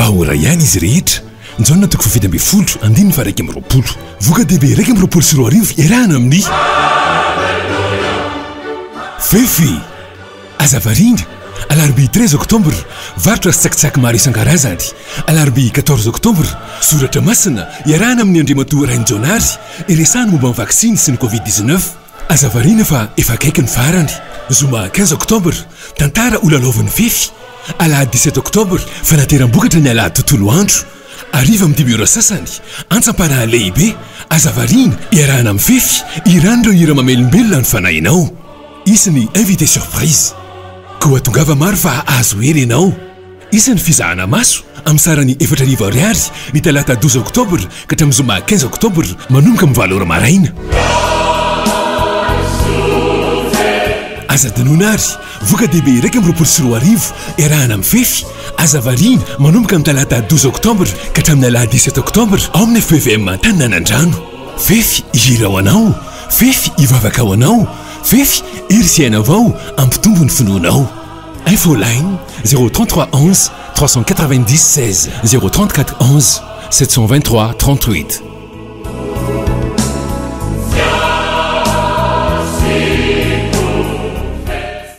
Mba ho iray ihany izy rehetra. Jaona toko faha-17 andininy faha-21. Voka-dehibe 2021 iarahana amin'ny. Fefy! Aza variana! Alarobia 13 octobre, varotra sy tsakitsaky maro isan-karazany. Alarobia 14 octobre, soratra masina iarahana amin'ny Andriamatoa Rainijaonary, iresahana momba ny vaksiny sy ny covid 19. Aza variana fa efa akaiky ny farany. Zoma 15 octobre, tantara ho lalaovin'ny fefy. Alahady 17 octobre, fanateram-bokatra ny alahady tontolo andro. Hariva amin'ny dimy ora sasany, antsam-panahy lehibe. Aza variana, iarahana amin'ny fefy, hiran'ireo hira mamelombelona ny fanahinao. Hisy ny invité surprise. Koa tongava maro fa hahazo hery ianao. Hisy ny fizahana maso amin'ny sarany 4000 ariary ny talata 12 octobre ka hatramin'ny zoma 15 octobre manomboka amin'ny valo ora maraina. Aza adinoina ary, voka-dehibe 2021 iarahana amin'ny Fefy, aza variana manomboka amin'ny talata 12 octobre ka hatramin'ny alahady 17 octobre ao amin'ny FPVM Antaninanandrano. Fefy hihira ho anao, Fefy hivavaka ho anao, Fefy hery sy aina vao hampitombo ny finoanao. Infoline 033 11 390 16 034 11 723 38.